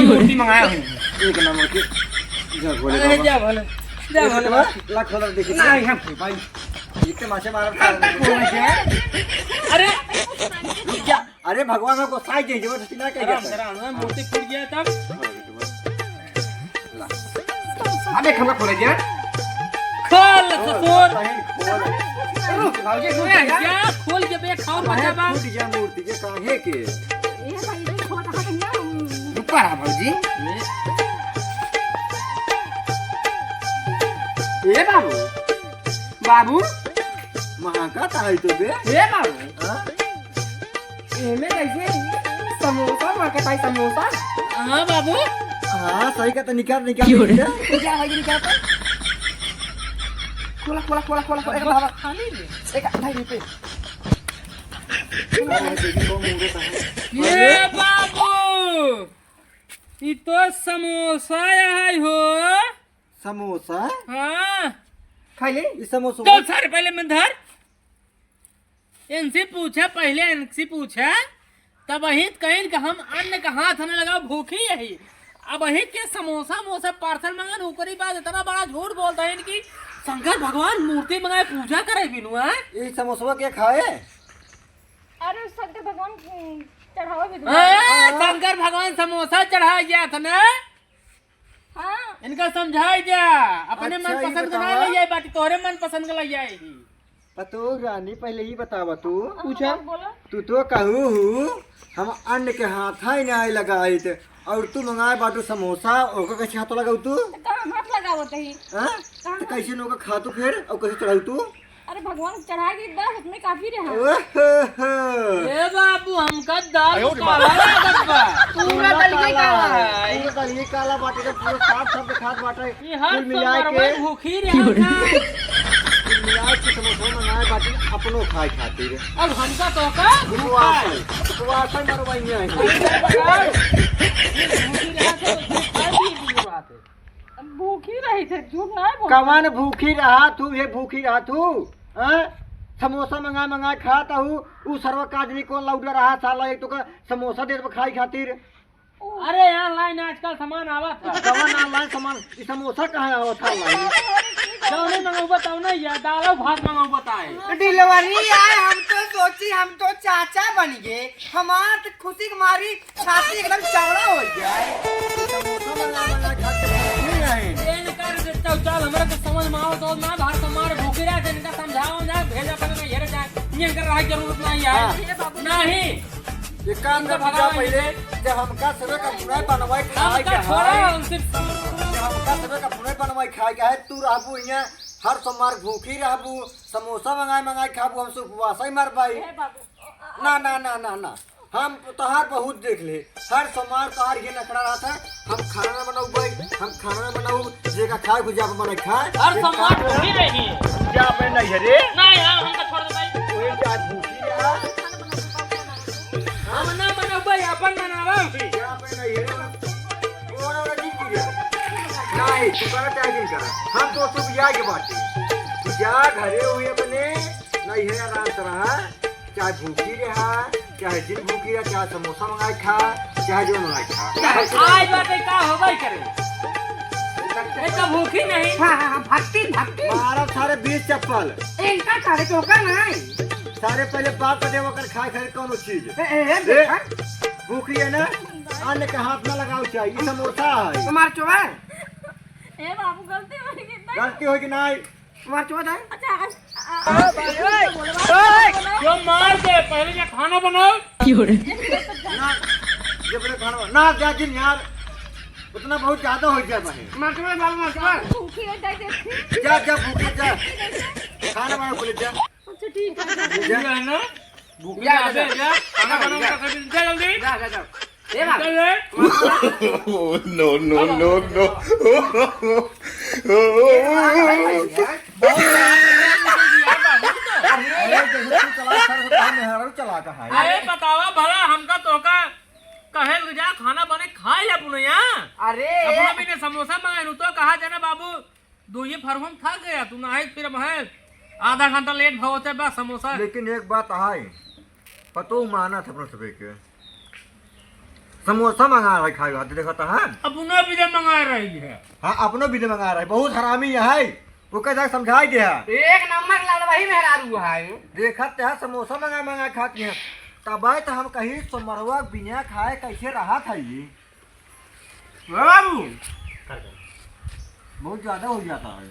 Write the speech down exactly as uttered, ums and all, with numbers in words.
मूर्ति मंगाया हूँ। एक नंबर के। जा भोले अरे बाबा। जा भोले, जा भोले बाबा। ला खोला देखी। नहीं, हम भाई। इतने माचे मारब। अरे रुक जा। अरे भगवान को साइज दे, जबरदस्ती ना कह अरे जाता। अंदर आना, मूर्ति फूट गया तब। ला। अबे खला खोले जा। खोल, खोल, ससुर। बहन, खोल। रुक, भौजी, रुक ए, जा। क्या? खोल के बे, खाओ, अरे, बचा बा। फूट जा मूर्ति के, काहे के? ए भाई, ये छोटा सा कन्या, हम्म। रुका रहा, भौजी। ए बाबू, बाबू। महका का है तो बे? ए बाबू। हाँ? एमे कैसे समोसा महकत है, समोसा? हाँ बाबू। हाँ, सही कहता, निकाल, निकाल, क्यों रे? निकाल। क्या भाई, निकाल तो। खोला, खोला, खोला, खोला, खोला। एक बाबा खाली ले। एक ढाई रुपए। ये बाबू, ई तो समोसा है हो। समोसा? हाँ। खा ले। ई समोसा। तो सर पहले मन धर। इनसे पूछा, पहले इनसे पूछा, तब अहित कहिन कि हम अन्न का हाथ न लगाओ, भूखी यही। अब अहित के समोसा मोसा पार्सल मंगन, ओकरी बाद इतना बड़ा झूठ बोलता है कि शंकर भगवान मूर्ति मंगाए, पूजा करे बिनु, हाँ? ई समोसवा के खाए? अरे शंकर भगवान, हम्म, चढ़ावा भी दूंगा। हाँ, शंकर भगवान समोसा चढ़ा गया था ना। हाँ। इनका समझाई जा, अपने अच्छा, ई मनपसंद का ना बतावा। ले जाए, बाकी तोहरे मनपसंद का ले जाए ही। पतोह रानी, पहले ही बतावा तू। हाँ, पूछा। हाँ, बोलो। तू तो कहू हूँ, हम अन्न के हाथ ही ना लगाइत, और तू मंगाए बाटू समोसा, ओकर कैसे हाथ लगाऊ तू? तो कहाँ हाथ लगावत ही? हाँ? कहाँ तो हाथ? कैसे नोका खा तू फिर, और कैसे चढ़ाऊ तू? अरे भगवान चढ़ा के बस, उतने काफी रहा। ओहो हो। ए बाबू, हमका दाल आयो रे काला माँ। लागत बा। पूरा दलिये काला है। पूरा दलिये काला बाटे, जब पूरा साफ साफ दिखात बाटे। ये हर कुल मिलाए सोमवार के में भूखी रहता। कुल मिलाए के समोसा मंगाए बाटे अपनो खाए खातिर। अब हमका तो का उपवास है, उपवास है मरवाइया है। अरे बताओ। ये भूखी रहता तो खाए भी बुरी बात है। भूखी रही थे, झूठ ना बोल। कवन भूखी रहा तू, ये भूखी रहा तू, हाँ? समोसा मंगा मंगा खात हूँ, उ सरवा काजनी कौन लौटा रहा साला, एक तो का समोसा दे दे खाई खातिर। अरे online आजकल सामान आवत है। कवन online सामान? ई समोसा कहाँ आवत है online? जौने मंगौबा तौने या दाल और भात मंगौबा ताए। Delivery आए, हम तो सोची, हम तो चाचा बन गए। हमार तो खुशी के मारी छाती एकदम चौड़ा हो जाए। समोसा मंगा मंगा खाते हैं, नहीं आए। ए, निकाल दे, चल, चल, हमरा तो समझ में आवत हो ना, बाहर से मार भूखी रहे थे, इनका समझाओ ना, भेजा पर ना, हेरे जाए, ये कर रहा जरूरत नहीं है। हाँ। नहीं। एक काम इनका कर, भगाओ जा पहले, इनसे। जब हमका सबे का अपने बनवाई खाए हमका के छोड़ा, है, उनसे जब हमका सबे का अपने बनवाई खाए के है, तू रहबू यहाँ, हर सोमवार भूखी रहबू, समोसा मंगाए मंगाए खाबू, हमसे उपवास ही मर पाई। हे बाबू। ना, ना, ना, ना, ना। हम तोहार बहुत देख ले। हर सोमवार तोहार ये नखरा रहत है, हम खाना ना बनाऊ भाई, हम खाना ना बनाऊ, जेका खाए को जाब मने खाए। हर सोमवार भूखी रही। जा पे नहीं है रे। नहीं, हम हमका छोड़ दे भाई। ओए जा भूखी रहा। हम ना बनाऊ भाई, अपन बनावा भी। जा पे नहीं है रे। ओरा ओरा जी की रे। नहीं, तू करा चाहे दिन करा। हम तो सुबह आए के बात है। तू जा घरे हुई अपने, नहीं है आराम से रहा। चाहे भूखी रहा, चाहे जिन भूखी रहा, चाहे समोसा मंगाए खा, चाहे जो मंगाए खा। आज बाटे का होबे करे? ये तो भूखी नहीं। हाँ, हाँ, हाँ, भक्ति, भक्ति। मारा सारे बीस चप्पल। इनका करे तो का नहीं। सारे पहले बाप का देवा कर खाए खाए कौनो चीज। ए, ए, ए, ए, देखा। भूखी है ना? अन्न के हाथ ना लगाओ चाहिए, ये समोसा है। हमार चोबा। ए बाबू, गलती हो गई। गलती हो कि नहीं? मार चोद है। अच्छा, आज, आ, आ, आ, जो मार दे, पहले ये खाना बनाओ। क्यों रे? ना, जब रे खाना बना, ना, जा जिन यार, उतना बहुत ज्यादा हो गया भाई। मार चोद, बाबू, मार चोद। भूखी हो जाए, देखी। जा, जा, भूखी, जा। खाना बना, बोले, जा। अच्छा, ठीक है। जा। ये है ना? भूखी जा, जा, जा, जा। जा। खाना बनाओ, जा। जा, जल्दी। जा, जा, जा। ए बाबू। चल रे। Oh, no, no, no, no। अरे, जैसे तू चला, सर, तो हम मेहरारू चला का है। अरे, बतावा भला, हमका तोहका कहे ले जा, खाना बने खाए जा पुनैया। अरे। अपना भी ने समोसा मंगाए नु तो कहा जाना बाबू, दो ये फरहम थक गया, तू ना आए, फिर अब है आधा घंटा लेट भवते बा समोसा। लेकिन एक बात आए, पतो मानत अपना सबे के। समोसा मंगा रही खाए खातिर, देखत है। अपनो बिदे मंगा रही है। हाँ, अपनो बिदे मंगा रही, बहुत हरामी है। ओके जाके समझाई दे है। एक नंबर लड़वही मेहरारू है। देखत है, समोसा मंगा मंगा खाती है। तब तो हम कही सोमरवा बिना खाए कैसे रहत है ये? ए बाबू, बहुत ज्यादा हो जाता है।